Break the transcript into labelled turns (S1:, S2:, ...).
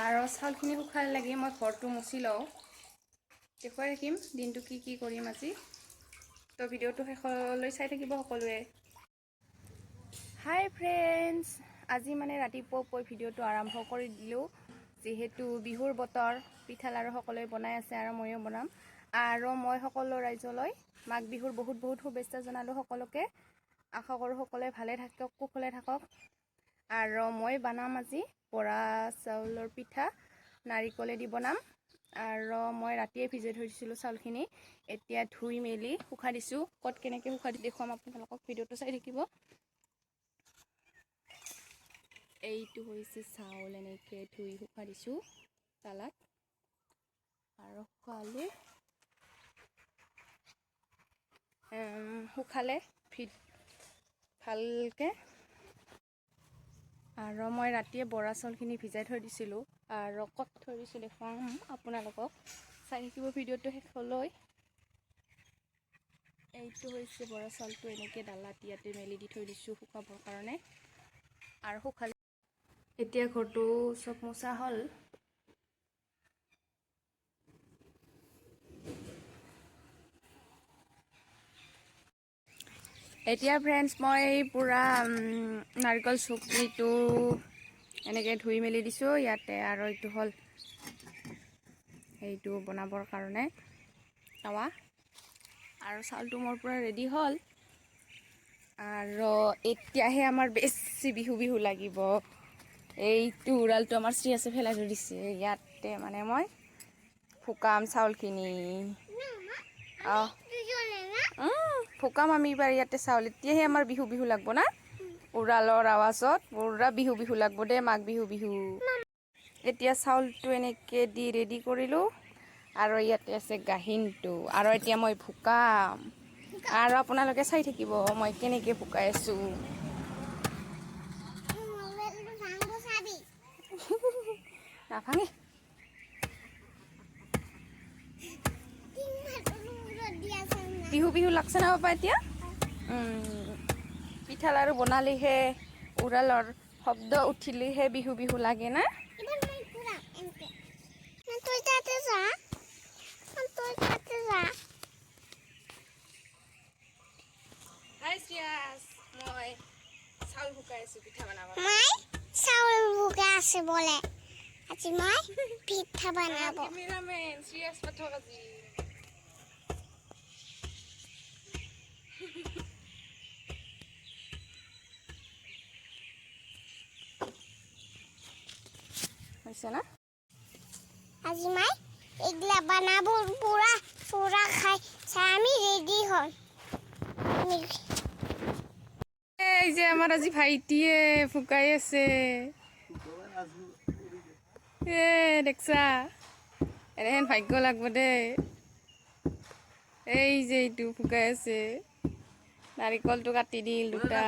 S1: আৰু চাউলখিনি শুকাই লাগি মই ঘৰটো মুচি লওঁ। দেখুৱাই থাকিম দিনটো কি কি কৰিম আজি। তো ভিডিঅ'টো শেষলৈ চাই থাকিব সকলোৱে। হাই ফ্ৰেণ্ডছ, আজি মানে ৰাতিপুৱা পুৱাই ভিডিঅ'টো আৰম্ভ কৰি দিলোঁ। যিহেতু বিহুৰ বতৰ, পিঠা লাড়ু সকলোৱে বনাই আছে আৰু ময়ো বনাম। আৰু মই সকলো ৰাইজলৈ মাঘ বিহুৰ বহুত বহুত শুভেচ্ছা জনালোঁ সকলোকে। আশা কৰোঁ সকলোৱে ভালে থাকক, কুশলে থাকক। আৰু মই বনাম আজি বৰা চাউলৰ পিঠা, নাৰিকলেদি বনাম। আৰু মই ৰাতিয়ে ভিজাই থৈ দিছিলোঁ চাউলখিনি, এতিয়া ধুই মেলি শুকাই দিছোঁ। ক'ত কেনেকৈ শুকাই দি দেখুৱাম আপোনালোকক, ভিডিঅ'টো চাই থাকিব। এইটো হৈছে চাউল, এনেকৈ ধুই শুকাই দিছোঁ তালাত। আৰু শুকালে শুকালে ভালকৈ। আৰু মই ৰাতিয়ে বৰা চাউলখিনি ভিজাই থৈ দিছিলোঁ আৰু ক'ত থৈ দিছোঁ দেখুৱাম আপোনালোকক, চাই থাকিব ভিডিঅ'টো শেষলৈ। এইটো হৈছে বৰা চাউলটো, এনেকৈ ডালাত ইয়াতে মেলি দি থৈ দিছোঁ শুকাবৰ কাৰণে। আৰু শুকালে এতিয়া ঘৰটো চব মোচা হ'ল। এতিয়া ফ্ৰেণ্ডছ মই পূৰা নাৰিকল চুকনিটো এনেকৈ ধুই মেলি দিছোঁ ইয়াতে। আৰু এইটো হ'ল সেইটো বনাবৰ কাৰণে টাৱা। আৰু চাউলটো মোৰ পূৰা ৰেডি হ'ল। আৰু এতিয়াহে আমাৰ বেছি বিহু বিহু লাগিব। এইটো উৰালটো আমাৰ শ্ৰীয়াছে পেলাই থৈ দিছে ইয়াতে, মানে মই শুকাম চাউলখিনি। অঁ, ফুকাম আমি এইবাৰ ইয়াতে চাউল। এতিয়াহে আমাৰ বিহু বিহু লাগব না, উৰালৰ আৱাজত পুৰা বিহু বিহু লাগব দেই, মাঘ বিহু বিহু। এতিয়া চাউলটো এনেকৈ দি ৰেডি কৰিলোঁ। আৰু ইয়াতে আছে গাহিনটো। আৰু এতিয়া মই ফুকাম আৰু আপোনালোকে চাই থাকিব মই কেনেকৈ ফুকাই আছোঁ। নাভাঙে। বিহু বিহু লাগছে না বাবা? এতিয়া পিঠা লাড়ু বনালেহে, উৰালৰ শব্দ উঠিলেহে বিহু বিহু লাগে না। হাই শ্ৰিয়াছ, মই চাউল শুকাই আছো পিঠা বনাব।
S2: মই চাউল শুকাই আছে বোলে, আজি মই পিঠা বনাব।
S1: কেমেৰামেন শ্ৰিয়াছ পাঠক আজি। হৈছে না?
S2: আজি মই এইগিলা বনাব, পুৰা চোৰা খাই চাই আমি ৰেডি হ'ল।
S1: এই যে আমাৰ আজি ভাইটিয়ে ফুকাই আছে। এ দেখছা, এনেহেন ভাগ্য লাগব দেই। এই যে এইটো ফুকাই আছে, নাৰিকলটো কাটি দিল দুটা।